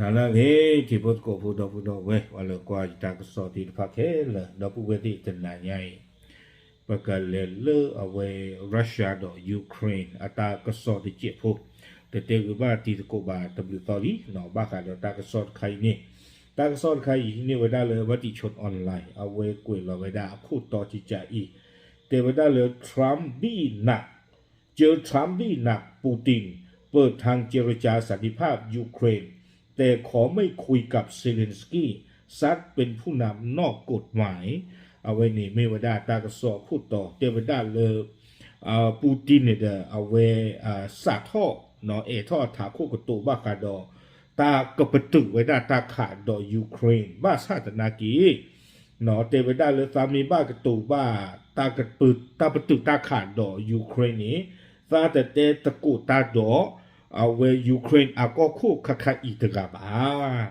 နၤလၢအဂ့ၤ ထံဖိသကိးဖိဒီပုၢ်ဒီဝဲၢ် ပှၤလၢကွၢ်ယတၢ်ကစီၣ်သ့ၣ်တဖၣ်ခဲလၢာ် ဒီပုၢ်ဝဲၢ်သ့ၣ်တနၤညါအံၤ ပကလဲၤလၢအဝဲ Russia ဒီး Ukraine အတၢ်ကစီၣ်တစဲးဖိ တတဲဂ့ၤဘၣ်တံၤသကိးဘၣ်တဘျုးသီလံ ဘၣ်ဃးဒီးတၢ်ကစီၣ်တခါအံၤန့ၣ် တၢ်ကစီၣ်တခါအံၤန့ၢ်ဝဲဒၣ်လၢ မတံၤဆိ online အဝဲကွဲးလီၤဝဲဒၣ်အခိၣ်တီကကးအံၤ တဲဝဲဒၣ်လၢ Trump ဘံၣ်နး เจอ ทรัมป์ บีบหนัก ปูติน เปิดทางเจรจาสันติภาพ ยูเครน แต่ขอไม่คุยกับ เซเลนสกี้ ซัดเป็นผู้นำนอกกฎหมาย အဝဲန့ၣ်မ့ၢ်ဝဲဒၣ်တၢ်ကစီၣ်အခိၣ်တီ တဲဝဲဒၣ်လၢ Putin န့ၣ်ဒီး အဝဲ စးထီၣ် အဲးထီၣ်အထးခိၣ်ကတိၤဘၣ်ဃးဒီး တၢ်ကပတုာ်ဝဲဒၣ်တၢ်ခးဒီး Ukraine ဘၣ်ဆၣ်သနာ်က့ တဲဝဲဒၣ်လၢသးမ့ၢ်ဘၣ်ကတိၤဘၣ် တၢ်ပတုာ်တၢ်ခးဒီး Ukraine န့ၣ် သးတတဲသကိးတၢ်ဒီး အဝဲ Ukraine အကီၢ်ခိၣ်ခါခါအံၤတဂၤဘၣ်.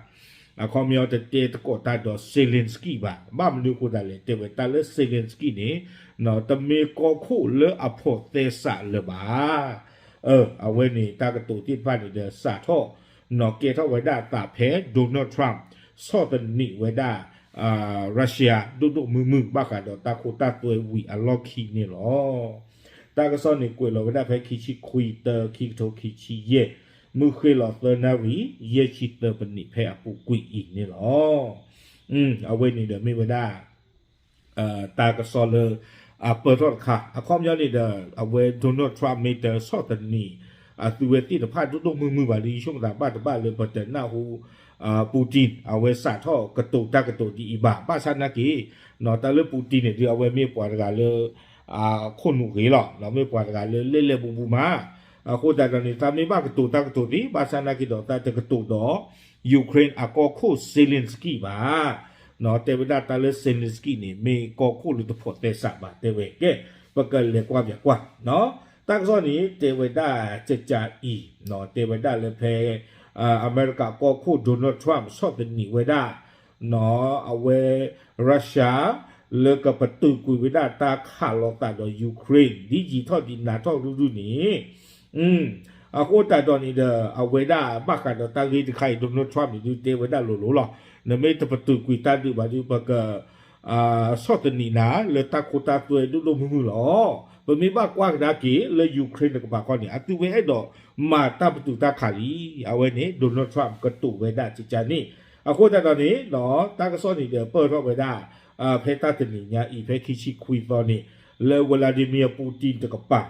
အခီပညီတတဲသကိးတၢ်ဒီး Zelensky ဘၣ်. ဘၣ်မနုၤအဃိသတးလဲၣ် တဲဝဲတၢ်လၢ Zelensky န့ၣ် တမ့ၢ်ကီၢ်ခိၣ်လၢအဖိးသဲစးလၢၤဘၣ်. အဝဲန့ၣ်တၢ်ကတိၤသ့ၣ်တဖၣ်န့ၣ်ဒီး စးထီၣ် ကဲထီၣ်ဝဲဒၣ်အသးဖဲ Donald Trump ဆီၣ်သနံးဝဲဒၣ် Russia ဒိၣ်ဒိၣ်မုၢ်မုၢ် ဘၣ်ဃးဒီးတၢ်ခိတၢ်သွဲဝံၤအလီၢ်ခံန့ၣ်လီၤ. တၢ်ကစီၣ်န့ၣ်ကွဲးလီၤဝဲဒၣ်ဖဲခံဆံခွံသီ ခံကထိခံဆံယဲၢ် မုၢ်ဃ့ၢ်လီၤသၢနၣ်ရံၣ် ယဲၢ်ဆံသၢပနံးဖဲအပူၤကွံာ်အံၤန့ၣ်လီၤ. အဝဲန့ၣ်ဒီးမ့ၢ်ဝဲဒၣ် တၢ်ကစီၣ်လၢ အပၢၢ်ထီၣ်တခါ အခီပညီန့ၣ်ဒီး အဝဲ Donald Trump မ့ၢ်တဆီၣ်သနံး အသုဝဲသ့ၣ်တဖၣ်ဒိၣ်ဒိၣ်မုၢ်မုၢ်ဘၣ်ဒီး ယဆိကမိၣ်သးဘၣ်တဘၣ်လၢပတနၢ်ဟူ Putin အဝဲစးထီၣ်ကတိၤတၢ်ကတိၤဒ်အံၤဘၣ်. ဘၣ်ဆၣ်သနာ်က့ တၢ်လၢ Putin န့ၣ်ဒီး အဝဲမ့ၢ်ပှၤတဂၤလၢ ခိၣ်နူာ်ဂ့ၤလီၤ. မ့ၢ်ပှၤတဂၤလၢလဲၣ်လဲၣ်ဘူးဘူးမး. အဃိသတးဒီးန့ၣ် သးမ့ၢ်ဘၣ်ကတိၤတၢ်ကတိၤသ့ ဘၣ်ဆၣ်သနာ်က့ဒီး သးတကတိၤဒီး Ukraine အကီၢ်ခိၣ် Zelensky ဘၣ်. တဲဝဲဒၣ်တၢ်လၢ Zelensky န့ၣ် မ့ၢ်ကီၢ်ခိၣ်လၢတဖိးသဲစးဘၣ် တဲဝဲ. ကဲ ပကလဲၤကွၢ်ပၠးကွၢ် တၢ်ကစီၣ်န့ၣ် တဲဝဲဒၣ်ကကးအံၤ တဲဝဲဒၣ်လၢဖဲ အမဲရကၤကီၢ်ခိၣ် Donald Trump ဆီၣ်သနံးဝဲဒၣ် အဝဲ Russia လၢကပတုာ်ကွံာ်ဝဲဒၣ်တၢ်ခးလိာ်သးဒီး Ukraine ဒ်ယံာ်ထီၣ်ဒ်နးထီၣ်ရုၢ်ရုၢ်န့ၣ် အဃိသတးဒီးန့ၣ်ဒီး အဝဲဒၣ်ဘၣ်ဃးဒီးတၢ်ဂ့ၢ်တခါအံၤ Donald Trump န့ၣ်ဒုးတဲဝဲဒၣ်လိၤလိၤလီၤ. နမ့ၢ်တပတုာ်ကွံာ်တၢ်ဒုးဘၣ်ဒုး ပက ဆီၣ်သနံးနၤလၢတၢ်ခိတၢ်သွဲဒိၣ်ဒိၣ်မုၢ်မုၢ်လီၤ. ပမ့ၢ်ဘၣ်ကွၢ်ကဒါက့ၤလၢ Ukraine တကပၤဃီန့ၣ် အသုဝဲအဲၣ်ဒိးမၤတၢ်ပတုာ်တၢ်ခးလံ. အဝဲန့ၣ် Donald Trump ကတိၤဝဲဒၣ်ကကးန့ၣ် အဃိသတးဒီးန့ၣ် တၢ်ကစီၣ်န့ၣ်ဒီးပၢၢ်ထီၣ်ဝဲဒၣ် ဖဲတၢ်တနံၤညါအံၤ ဖဲခံဆံခွံသီန့ၣ် လၢ Vladimir Putin တကပၤ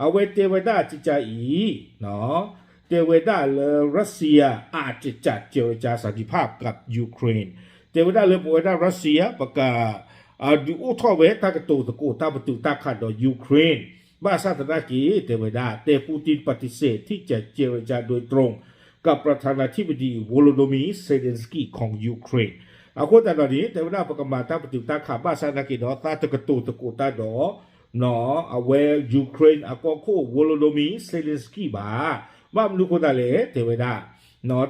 အဝဲတဲဝဲဒၣ်ကကးအံၤ တဲဝဲဒၣ်လၢ Russia အတကး เจรจาสันติภาพกับ Ukraine တဲဝဲဒၣ်လၢပဝဲဒၣ် Russia ပက ဒုးအိၣ်ထီၣ်ဝဲတၢ်ကတိၤသကိးတၢ်ပတုာ်တၢ်ခးဒီး Ukraine ဘၣ်ဆၣ်သနာ်က့ တဲဝဲဒၣ် แต่ปูตินปฏิเสธที่จะเจรจาโดยตรงกับประธานาธิบดีโวโลโดมีร์ เซเลนสกี้ ของ ยูเครน အဃိသတးဒီးန့ၣ် တဲဝဲဒၣ်ပကမၤတၢ်ပတုာ်တၢ်ခး ဘၣ်ဆၣ်သနာ်က့ဒီး သးတကတိၤသကိးတၢ်ဒီး အဝဲ Ukraine အကီၢ်ခိၣ် Volodymyr Zelensky ဘၣ်. ဘၣ်မနုၤအဃိသတးလဲၣ် တဲဝဲဒၣ်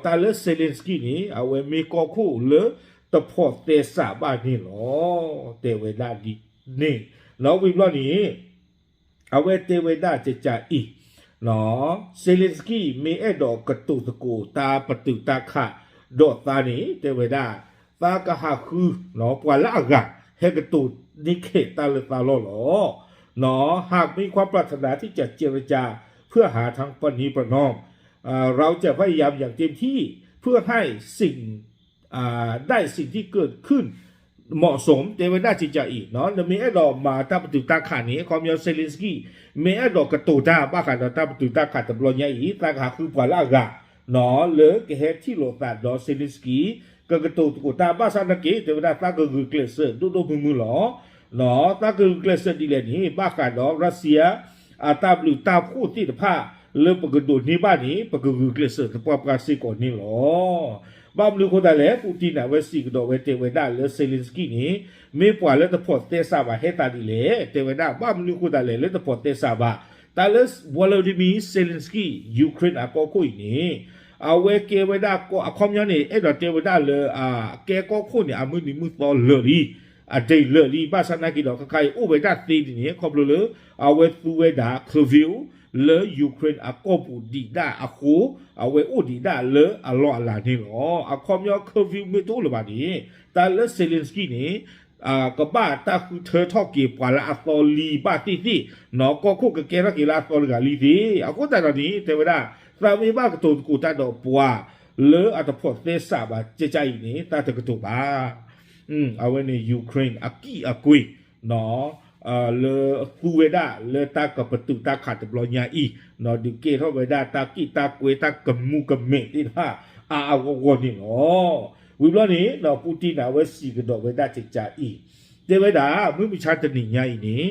တၢ်လၢ Zelensky န့ၣ် အဝဲမ့ၢ်ကီၢ်ခိၣ်လၢတဖိးသဲစးဘၣ်န့ၣ်လီၤ. တဲဝဲဒၣ်ဒ်န့ၣ် လီၤဝံၤဘျီန့ၣ် အဝဲတဲဝဲဒၣ်ကကးအံၤ Zelensky မ့ၢ်အဲၣ်ဒိးကတိၤသကိးတၢ်ပတုာ်တၢ်ခးဒီးသးန့ၣ် တဲဝဲဒၣ် သးကဟးဃု ပှၤလၢအဂၤ ဟဲကတိၤန့ၢ်ခဲးတၢ်လၢသးလီၢ်လီၤ. หากมีความปรารถนาที่จะเจรจาเพื่อหาทางประนีประนอม เราจะพยายามอย่างเต็มที่เพื่อให้สิ่ง ได้สิ่งที่เกิดขึ้นเหมาะสม တဲဝဲဒၣ်ကကးအံၤ နမ့ၢ်အဲၣ်ဒိးမၤတၢ်ပတုာ်တၢ်ခးန့ၣ် အခီပညီ Zelensky မ့ၢ်အဲၣ်ဒိးကတိၤတၢ်ဘၣ်ဃးဒီးတၢ်ပတုာ်တၢ်ခးတဘျီညါအံၤ သးကဟးဃုပှၤလၢအဂၤ လၢကဟဲထံၣ်လိာ်သးဒီး Zelensky ကကတိၤသကိးတၢ် ဘၣ်ဆၣ်သနာ်က့ တဲဝဲဒၣ်သးကဂုာ်ကျဲးစၢးဒိၣ်ဒိၣ်မုၢ်မုၢ်လီၤ. သးကဂုာ်ကျဲးစၢးဒ်လဲၣ်န့ၣ် ဘၣ်ဃးဒီး Russia အတၢ်ဘျုးတၢ်ဖှိၣ်သ့ၣ်တဖၣ် လၢပကဒိးန့ၢ်ဘၣ်န့ၣ် ပကဂုာ်ကျဲးစၢးသပှၢ်ပှၢ်စ့ၢ်ကီးန့ၣ်လီၤ. ဘၣ်မနုၤအဃိသတးလဲၣ် Putin န့ၣ် အဝဲစံးကဒီးဝဲတဲဝဲဒၣ်လၢ Zelensky န့ၣ် မ့ၢ်ပှၤလၢတဖိးသဲစးဘၣ် ဟဲသးဒ်လဲၣ် တဲဝဲဒၣ် ဘၣ်မနုၤအဃိသတးလဲၣ် လၢတဖိးသဲစးဘၣ် တၢ်လၢ Volodymyr Zelensky Ukraine အကီၢ်ခိၣ်အံၤန့ၣ် အဝဲကဲဝဲဒၣ် အခီပညီန့ၣ် အဲၣ်ဒိးတဲဝဲဒၣ်လၢ ကဲကီၢ်ခိၣ်န့ၣ် အမုၢ်နံၤမုၢ်သီလၢာ်လံ အဒံးလၢာ်လံ ဘၣ်ဆၣ်သနာ်က့ဒီး ခဲခါအံၤအိၣ်ဝဲဒၣ်သ့ဒ်န့ၣ် ခီဖျိလၢ အဝဲသူဝဲဒၣ် curfew လၢ Ukraine အကီၢ်ပူၤဒံးဒၣ်အဃိ အဝဲအိၣ်ဒံးဒၣ်လၢအလီၢ်အလၤန့ၣ်လီၤ. အခီပညီ curfew မ့ၢ်တအိၣ်လၢၤဘၣ်န့ၣ် တၢ်လၢ Zelensky န့ၣ် ကဘၣ်တၢ်ဃုထၢထီၣ်က့ၤပှၤလၢအသီလံဘၣ်သ့ၣ်သ့ၣ်, နီၢ်ကီၢ်ခိၣ်ကကဲထီၣ်က့ၤလၢအသီတဂၤလံသ့ၣ်. အဃိသတးဒီးန့ၣ် တဲဝဲဒၣ် သးမ့ၢ်ဘၣ်ကတိၤသကိးတၢ်ဒီးပှၤ လၢအတဖိးသဲစးဘၣ် ကကါအံၤန့ၣ် တၢ်တကတိၤဘၣ်. အဝဲန့ၣ် Ukraine အကံၢ်အကွ့ၢ် လၢသူဝဲဒၣ်လၢတၢ်ကပတုာ်တၢ်ခးတဘျီညါအံၤ ဒုးကဲထီၣ်ဝဲဒၣ်တၢ်က့ၣ်တၢ်ကွဲတၢ်ကမူၤကမဲာ်သ့ၣ်တဖၣ် အါအါဂီၢ်ဂီၢ်န့ၣ်လီၤ. ဝံၤဘျီန့ၣ် Putin န့ၣ် အဝဲစံးကဒီးဝဲဒၣ်ကကါအံၤ တဲဝဲဒၣ် မုၢ်မဆါတနံၤညါအံၤန့ၣ်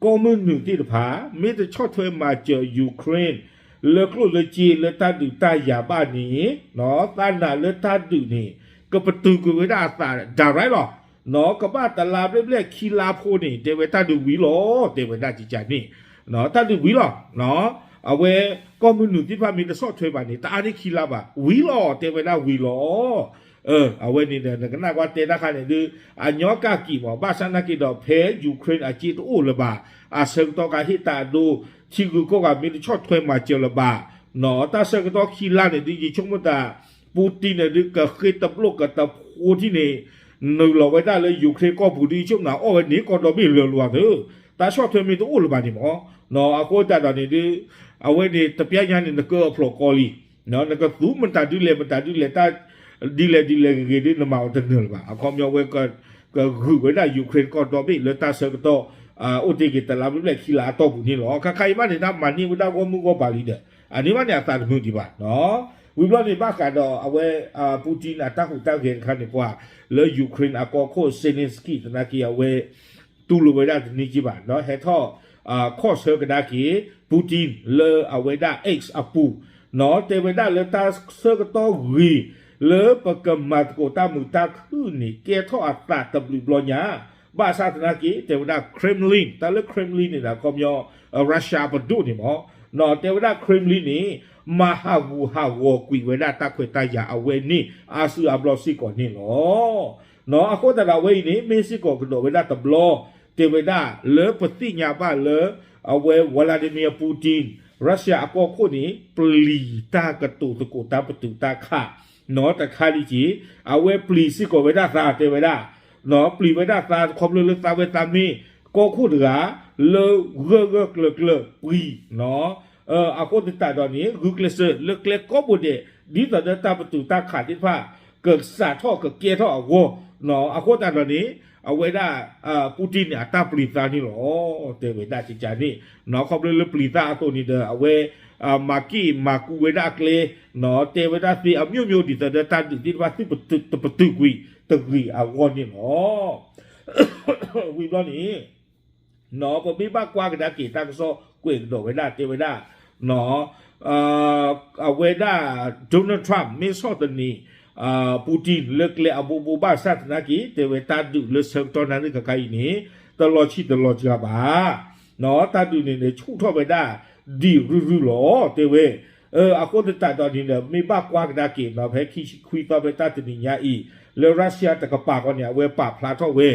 ကီၢ်မုၢ်နုာ်သ့ၣ်တဖၣ် မ့ၢ်တဆီၣ်ထွဲမၤစၢၤ Ukraine လၢကျိၣ်လၢစ့လၢတၢ်ဒုးတၢ်ယၤဘၣ်န့ၣ် သးနာ်လၢတၢ်ဒုးန့ၣ် ကပတုာ်ကွံာ်ဝဲဒၣ်အသး direct လီၤ. နီၢ်ကဘၣ်တလါဘျဲၣ်ဘျဲၣ်ခံလါဖိန့ၣ် တဲဝဲတၢ်ဒုးဝံၤလီၤ တဲဝဲဒၣ်ကကါန့ၣ် တၢ်ဒုးဝံၤလီၤ. အဝဲကီၢ်မုၢ်နုာ်သ့ၣ်တဖၣ်မ့ၢ်တဆီၣ်ထွဲဘၣ်န့ၣ် တအါန့ၢ်ခံလါဘၣ် ဝံၤလီၤ တဲဝဲဒၣ်ဝံၤလီၤ. အဝဲန့ၣ်ဒီး နကနၣ်ကွၢ်တဲတၢ်ခါန့ၣ်ဒုး အညီကၢ်ကံၣ်မး ဘၣ်ဆၣ်နာ်က့ဒီး ဖဲ Ukraine အစ့တအိၣ်လၢၤဘၣ် အဆၢကတီၢ်ကဟ့ၣ်တၢ်အဒိ ထံဂုၤကီၢ်ဂၤမ့ၢ်တဆီၣ်ထွဲမၤစၢၤလၢၤဘၣ် နီၢ် တၢ်ဆၢကတီၢ်ခံလါန့ၣ်ဒုး ယဆိကမိၣ်တၢ် Putin န့ၣ်ဒုး ကဃ့တဘျိၣ်ကတဖိထံၣ်န့ၣ် နုာ်လီၤဝဲဒၣ်လၢ Ukraine ကီၢ်ပူၤဒုး ယဆိကမိၣ်နၤအီၣ်ဝဲန့ၣ် ကီၢ်ဒီဘ့ၣ်လၢာ်လၢၤဘၣ်သ့ၣ် တၢ်ဆီၣ်ထွဲမ့ၢ်တအိၣ်လၢၤဘၣ်န့ၣ်မး နီၢ် အဃိသတးဒီးန့ၣ်ဒုး အဝဲန့ၣ်တပျၢ်ညါန့ၣ် နကၢအဖျိးကီလံ နီၢ် နကသူမတၤဒုလဲၣ်မတၤဒုလဲၣ် တၢ်ဒ်လဲၣ်ဒ်လဲၣ်ဂ့ၤဂ့ၤဒုး နမၤအီၤတနၢၤလၢၤဘၣ် အခီပညီဝဲ ကဂုာ်ဝဲဒၣ် Ukraine ကီၢ်ဒီဘ့ၣ်လၢတၢ်ဆၢကတီၢ် အိၣ်တ့ၢ်က့ၤတလါဘျဲၣ်ဘျဲၣ်ခံလါအတီၢ်ပူၤန့ၣ်လီၤ. ခါခါအံၤမးန့ၣ် တၢ်မၤန့ၢ်ဝဲဒၣ်ဂီၢ်မုၢ်ဂီၢ်ပၤလံဒီး အန့ၣ်မးန့ၣ် အသးတမုာ်ဒံးဘၣ် နီၢ် ဝံၤဘျီန့ၣ် ဘၣ်ဃးဒီးအဝဲ Putin အတၢ်ဟူးတၢ်ဂဲၤတခါန့ၣ် ပှၤလၢ Ukraine အကီၢ်ခိၣ် Zelensky သနာ်က့ အဝဲ တူၢ်လိာ်ဝဲဒၣ်တနံၤက့ဘၣ် ဒီးဟဲထီၣ် ခီၣ်ဆၢကဒါက့ၤ Putin လၢအဝဲဒၣ် X အပူၤ နီၢ် တဲဝဲဒၣ်လၢတၢ်ဆၢကတီၢ်ဂ့ၤ လၢပကမၤသကိးတၢ်မုာ်တၢ်ခုၣ်န့ၣ် ကဲထီၣ်အသးတဘျုးဘျီညါ ဘၣ်ဆၣ်သနာ်က့ တဲဝဲဒၣ် Kremlin တၢ်လၢ Kremlin န့ၣ်ဒီး အခီပညီ Russia ပဒိၣ်န့ၣ်မး နီၢ် တဲဝဲဒၣ် Kremlin န့ၣ် မၤဟးဂူာ်ဟးဂီၤကွံာ်ဝဲဒၣ်တၢ်ခွဲးတၢ်ယာ်အဝဲန့ၣ် အါစုအါဘျီစ့ၢ်ကီးန့ၣ်လီၤ. နီၢ် အဃိသတးဒီးအဝဲအံၤန့ၣ် မ့ၢ်စ့ၢ်ကီးကဒီးဝဲဒၣ်တဘျီ တဲဝဲဒၣ်လၢပသ့ၣ်ညါဘၣ်လၢ အဝဲ Vladimir Putin Russia အကီၢ်ခိၣ်န့ၣ် ပျံၤတၢ်ကတိၤသကိးတၢ်ပတုာ်တၢ်ခး နီၢ် တခါဒံးက့ၤ အဝဲပျံၤစ့ၢ်ကီးဝဲဒၣ်သး တဲဝဲဒၣ် နီၢ် ပျံၤဝဲဒၣ်သးခီဖျိလၢသးဝဲသးမ့ၢ် ကီၢ်ခိၣ်တဂၤ လၢဂၢၢ်ဂၢၢ်ကျၢၤကျၢၤပှံၤ နီၢ် အဃိသတးဒီးန့ၣ် ဂုာ်ကျဲးစၢးလၢကျဲကိးဘိဒဲး ဒ်သိးဒီးတၢ်ပတုာ်တၢ်ခးသ့ၣ်တဖၣ် ကစးထီၣ်ကကဲထီၣ်အဂီၢ် နီၢ် အဃိသတးဒီးန့ၣ် အဝဲဒၣ် Putin န့ၣ် အတၢ်ပျံၤသးန့ၣ်လီၤ တဲဝဲဒၣ်ကကါန့ၣ် နီၢ် ခီဖျိလၢပျံၤသးအသိးန့ၣ်ဒီး အဝဲ မၤက့ၣ်မၤကူဝဲဒၣ်အကျဲ နီၢ် တဲဝဲဒၣ်သ့အမျိုးမျိုး ဒ်သိးဒီးတၢ်ဒုးသ့ၣ်တဖၣ်သုတပတုာ်ကွံာ်တဂ့ၤအဂီၢ်န့ၣ်လီၤ. ဝံၤဘျီန့ၣ် နီၢ် ပမ့ၢ်ဘၣ်ကွၢ်ကဒါက့ၤတၢ်ကစီၣ်ကွဲးကဒီးဝဲဒၣ်တဲဝဲဒၣ် နီၢ် အဝဲဒၣ် Donald Trump မ့ၢ်ဆီၣ်သနံး Putin လၢကျဲအဘိဘိဘၣ်ဆၣ်သနာ်က့ တဲဝဲတၢ်ဒုးလၢဆၢကတီၢ်နၣ်ရံၣ်ခါခါအံၤန့ၣ် တလီၤဆံးတလီၤစှၤဘၣ် နီၢ် တၢ်ဒုးန့ၣ်န့ၣ် ဆူၣ်ထီၣ်ဝဲဒၣ် ဒံးရုၢ်ရုၢ်လီၤ တဲဝဲ အဃိသတးဒီးန့ၣ်ဒီး မ့ၢ်ဘၣ်ကွၢ်ကဒါက့ၤ နီၢ် ဖဲခံဆံခွံသီဖဲတၢ်တနံၤညါအံၤ လၢ Russia တကပၤဃီန့ၣ် အဝဲပာ်ဖျါထီၣ်ဝဲ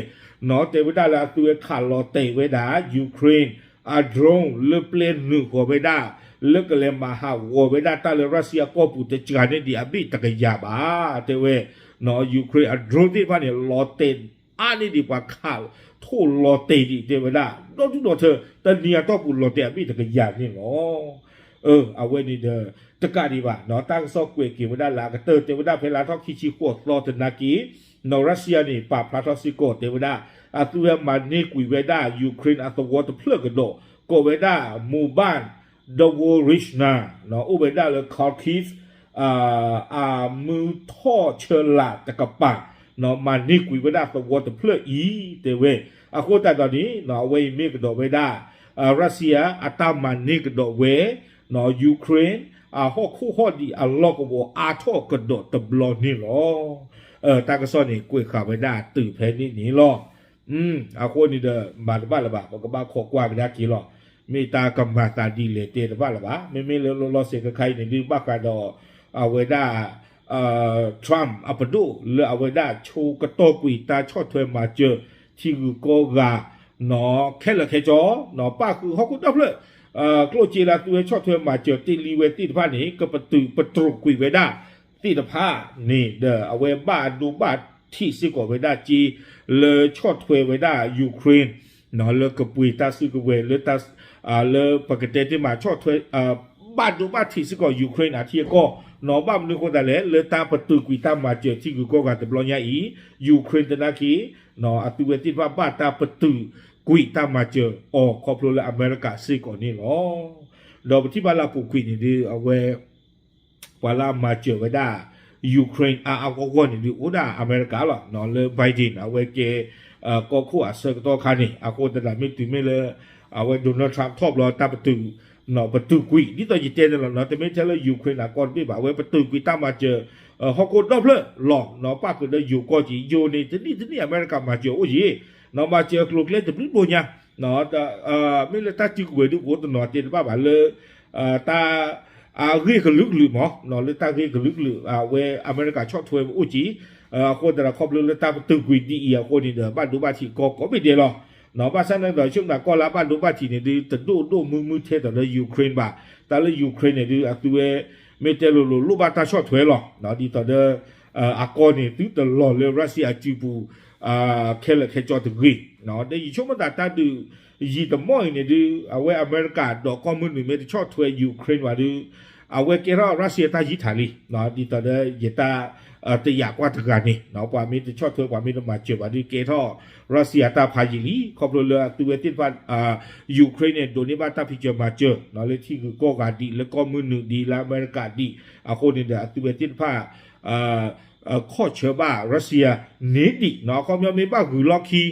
နီၢ် တဲဝဲဒၣ်လၢအသုဝဲခးလီၤတဲာ်ဝဲဒၣ် Ukraine အ drone လၢပျဲနုာ်ဃီၤဝဲဒၣ် လၢကလဲၤမၤဟးဂီၤဝဲဒၣ်တၢ်လၢ Russia ကီၢ်ပူၤတစှၤန့ၢ်ဒံးအဘ့ၣ်တကယၤဘၣ် တဲဝဲ နီၢ် Ukraine အ drone သ့ၣ်တဖၣ်န့ၣ် လီၤတဲာ်အါန့ၢ်ဒံးပှၤခးထိၣ်လီၤတဲာ်ဒံး တဲဝဲဒၣ် ဒီဒူၣ်ဒီထၢ တနံၤအတီၢ်ပူၤလီၤတဲာ်အဘ့ၣ်တကယၤန့ၣ်လီၤ. အဝဲန့ၣ်ဒီး တကးဒံးဘၣ် နီၢ် တၢ်ကစီၣ်ကွဲးက့ၤဝဲဒၣ်လၢအကတၢၢ် တဲဝဲဒၣ်ဖဲလါထီၣ်ခံဆံဃိးသီသနာ်က့ နီၢ် Russia န့ၣ် ပာ်ဖျါထီၣ်စ့ၢ်ကီး တဲဝဲဒၣ် အသုဝဲမၤန့ၢ်ကွံာ်ဝဲဒၣ် Ukraine အသဝီတဖျၢၣ်ကဒီး ကိးဝဲဒၣ် Moban Dvorishna နီၢ် အိၣ်ဝဲဒၣ်လၢ Kharkiv အမုၢ်ထီၣ်ဆၢလာ်တကပၤ နီၢ် မၤန့ၢ်ကွံာ်ဝဲဒၣ်သဝီတဖျၢၣ်အံၤ တဲဝဲ အဃိသတးဒီးန့ၣ် နီၢ် အဝဲအံၤမ့ၢ်ကဒီးဝဲဒၣ် Russia အတၢ်မၤန့ၢ်ကဒီးဝဲ နီၢ် Ukraine အဟီၣ်ခိၣ်ဟီၣ်ဒံးအလီၢ်ကဝီၤအါထီၣ်ကဒီးတဘျီန့ၣ်လီၤ. တၢ်ကစီၣ်န့ၣ် ကွဲးဃာ်ဝဲဒၣ်တုၤဖဲန့ၣ်န့ၣ်လီၤ. အဃိန့ၣ်ဒီး မၤတဘၣ်လၢၤဘၣ် ပကဘၣ်ခိးကွၢ်ကဒါက့ၤလီၤ. မ့ၢ်တၢ်ကမၤသးဒ်လဲၣ်တဲတဘၣ်လၢၤဘၣ်. မ့မ့ၢ်လၢလီၤလီၤဆဲးခဲခါအံၤန့ၣ်ဒုး ဘၣ်ဃးဒီး အဝဲဒၣ် Trump အပဒိၣ်လၢအဝဲဒၣ်ဆိကတီၢ်ကွံာ်တၢ်ဆီၣ်ထွဲမၤစၢၤ ထံဂုၤကီၢ်ဂၤ ခဲလၢာ်ခဲဆ့ ပၣ်ဃုာ်ဟီၣ်ခိၣ်ဒီဖျၢၣ် ကျိၣ်စ့လၢအသုဝဲဆီၣ်ထွဲမၤစၢၤတ့ၢ်လံဝဲသ့ၣ်တဖၣ်န့ၣ် ကပတုာ်ပတြိာ်ကွံာ်ဝဲဒၣ်သ့ၣ်တဖၣ်န့ၣ်ဒီး အဝဲဘၣ်ဒိဘၣ်ထံးစ့ၢ်ကီးဝဲဒၣ်စ့ လၢဆီၣ်ထွဲဝဲဒၣ် Ukraine လၢကပှ့ၤတၢ်စုကဝဲၤ လၢပကတဲတ့ၢ်မးဆီၣ်ထွဲ ဘၣ်ဒိဘၣ်ထံးစ့ၢ်ကီး Ukraine အထံအကီၢ်, နီၢ် ဘၣ်မနုၤအဃိသတးလဲၣ် လၢတၢ်ပတုာ်ကွံာ်တၢ်မၤစၢၤထံဂုၤကီၢ်ဂၤတဘျီညါအံၤ Ukraine သနာ်က့ အသုဝဲသ့ၣ်တဖၣ်ဘၣ်တၢ်ပတုာ်ကွံာ်တၢ်မၤစၢၤအီၤခီဖျိလၢအမဲရကၤစ့ၢ်ကီးန့ၣ်လီၤ. ဒီးပထံၣ်ဘၣ်လၢအပူၤကွံာ်န့ၣ်ဒုး အဝဲ ပှၤလၢအမၤစၢၤဝဲဒၣ် Ukraine အါအါဂီၢ်ဂီၢ်န့ၣ်ဒုး အိၣ်ဒၣ်အမဲရကၤလီၤ. လၢ Biden အဝဲကဲ ကီၢ်ခိၣ်အဆၢကတီၢ်ခါန့ၣ် အဃိသတးဒီးမ့ၢ်တုၤမ့ၢ်လၢ အဝဲ Donald Trump ထီၣ်ဘျီတၢ်ပတုာ် ပတုာ်ကွံာ် ဒ်သိးယတဲန့ၣ်လီၤ. တမ့ၢ်ထဲလၢ Ukraine အကီၢ်တဘ့ၣ်ဘၣ် အဝဲပတုာ်ကွံာ်တၢ်မၤစၢၤ ဟီၣ်ခိၣ်ဒီဖျၢၣ်လီၤ. ပၣ်ဃုာ်ဒီးယိၤကီၢ်က့ၤ ယိၤန့ၣ် တနံၣ်တနံၣ်အမဲရကၤမၤစၢၤအိၣ်က့ၤ နီၢ်မၤစၢၤကျိၤကျဲတဘျုးဘျီညါ မ့ၢ်လၢတၢ်စုကဝဲၤဒုး ပအိၣ်တနီၤတဲတဘၣ်ဘၣ်လၢ တၢ် အဂ့ၢ်ကလုာ်ကလုာ်မး လၢတၢ်ဂ့ၢ်ကလုာ်ကလုာ် အဝဲအမဲရကၤဆီၣ်ထွဲအိၣ်က့ၤ အဃိသတးဒီးခီဖျိလၢတၢ်ပတုာ်ကွံာ်ဒ်အံၤအဃိန့ၣ်ဒီး ဘၣ်ဒိဘၣ်ထံးကီၢ်ကိးဘ့ၣ်ဒဲးလီၤ. ဘၣ်ဆၣ်န့ၣ်ဒီး ဆိကမိၣ်တၢ်ကီၢ်လၢအဘၣ်ဒိဘၣ်ထံးန့ၣ်ဒုး တဒိၣ်ဒိၣ်မုၢ်မုၢ်ထဲသိးလၢ Ukraine ဘၣ်. တၢ်လၢ Ukraine န့ၣ်ဒုး အသုဝဲ မ့ၢ်တဲလိၤလိၤ လိၣ်ဘၣ်တၢ်ဆီၣ်ထွဲလီၤ. ဒ်သိးဒီး အကီၢ်န့ၣ် သုတလီၤလၢ Russia အစုပူၤ ခဲလၢာ်ခဲဆ့တဂ့ၤ ဒီးယဆိကမိၣ်သးတၢ်ဒုး ယံာ်တမီၢ်အံၤန့ၣ်ဒုး အဝဲအမဲရကၤဒီးကီၢ်မုၢ်နုာ်မ့ၢ်တဆီၣ်ထွဲ Ukraine ဘၣ်ဒုး အဝဲကဲထီၣ် Russia တၢ်ယံာ်ထးလံ. ဒ်သိးဒီးယတၢ် တယာ်ကွၢ်တဂၤန့ၣ် ပှၤမ့ၢ်တဆီၣ်ထွဲ ပှၤမ့ၢ်တမၤစၢၤဘၣ်ဒုး ကဲထီၣ် Russia တၢ်ဖးယံာ်လံ. ခီဖျိလၢအသုဝဲသ့ၣ်တဖၣ် Ukraine န့ၣ် ဒိးန့ၢ်ဘၣ်တၢ်ဖံးစၢၤမၤစၢၤ လၢထံဂုၤကီၢ်ဂၤဒံး လၢကီၢ်မုၢ်နုာ်ဒံး လၢအမဲရကၤဒံး အဃိန့ၣ်ဒီး အသုဝဲသ့ၣ်တဖၣ် ခီၣ်ဆၢဘၣ် Russia န့ၣ်ဒံး အခီပညီမ့ၢ်ဘၣ်ဂုၤလီၢ်ခံ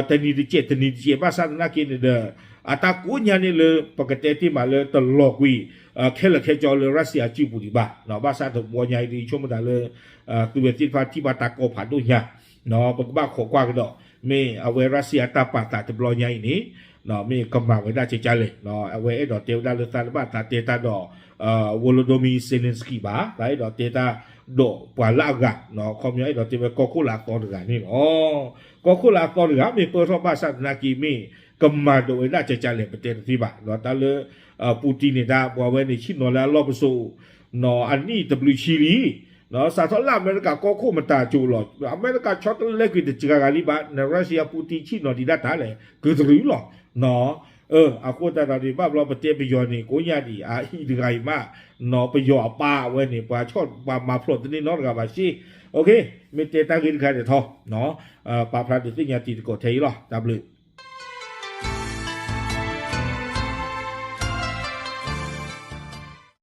တနံၤတစဲး တနံၤတစဲး ဘၣ်ဆၣ်သနာ်က့န့ၣ်ဒီး အတၢ်ကိးညါန့ၣ်လၢ ပကတဲတ့ၢ်မးလၢတလီၤကွံာ် ခဲလၢာ်ခဲဆ့လၢ Russia အစုပူၤဒံးဘၣ်. ဘၣ်ဆၣ်တဘျီညါအံၤဒုး ယဆိကမိၣ်သးလၢ သုဝဲသ့ၣ်တဖၣ်ထံၣ်ဘၣ်တၢ်ကီဖးဒိၣ်ညါ ပကဘၣ်ခိးကွၢ်ကဒီး မ့ၢ်အဝဲ Russia အတၢ်ပာ်သးတဘျီညါအံၤန့ၣ် မ့ၢ်ကမၤဝဲဒၣ်ကကလဲၣ်. အဝဲအဲၣ်ဒိးတဲဝဲဒၣ်လၢသးတဘၣ်သးတဲတၢ်ဒီး Volodymyr Zelenskyy ဘၣ်, သးအဲၣ်ဒိးတဲတၢ်ဒီးပှၤလၢအဂၤ အခီပညီအဲၣ်ဒိးတဲဝဲကီၢ်ခိၣ်လၢအသီတဂၤန့ၣ်လီၤ. ကီၢ်ခိၣ်လၢအသီတဂၤမ့ၢ်ပၢၢ်ထီၣ်ဘၣ်ဆၣ်သနာ်က့ မ့ၢ်ကမၤဒိးဝဲဒၣ်ကကလဲၣ် ပတဲတသ့ဘၣ်. တၢ်လၢ Putin န့ၣ် တၢ်ပှၤဝဲန့ၣ် ဆ့ၣ်နီၤလၢအလီၢ်ပစိာ် အနံၣ်တဘျုးဆံလံ စးထီၣ်လၢအမဲရကၤကီၢ်ခိၣ်မတၤကၠိလီၤ. အမဲရကၤဆီတလဲကွံာ်တစှၤဂၤလံဘၣ်, န Russia Putin ဆ့ၣ်နီၤဒံးဒၣ်တၢ်လဲၣ် ကတြူလီၤ. အဃိသတးဒီးန့ၣ် ဘၣ်ဘျီပတဲပယီၤန့ၣ် ကိးညါဒံး အဟံၣ်တဂၤအံၤမး နီၢ် ပယီၤအပၢ်ဝဲန့ၣ် ပှၤဆီၣ်ပှၤမၤဖျိးတန့ၢ်နီတဂၤဘၣ်စ့. မ့ၢ်တဲတၢ်ဂ့ၢ်တခါဒဲးထီၣ် ပာ်ဖျါဒုးသ့ၣ်ညါတံၤသကိးထဲအံၤလီၤ. တၢ်ဘျုး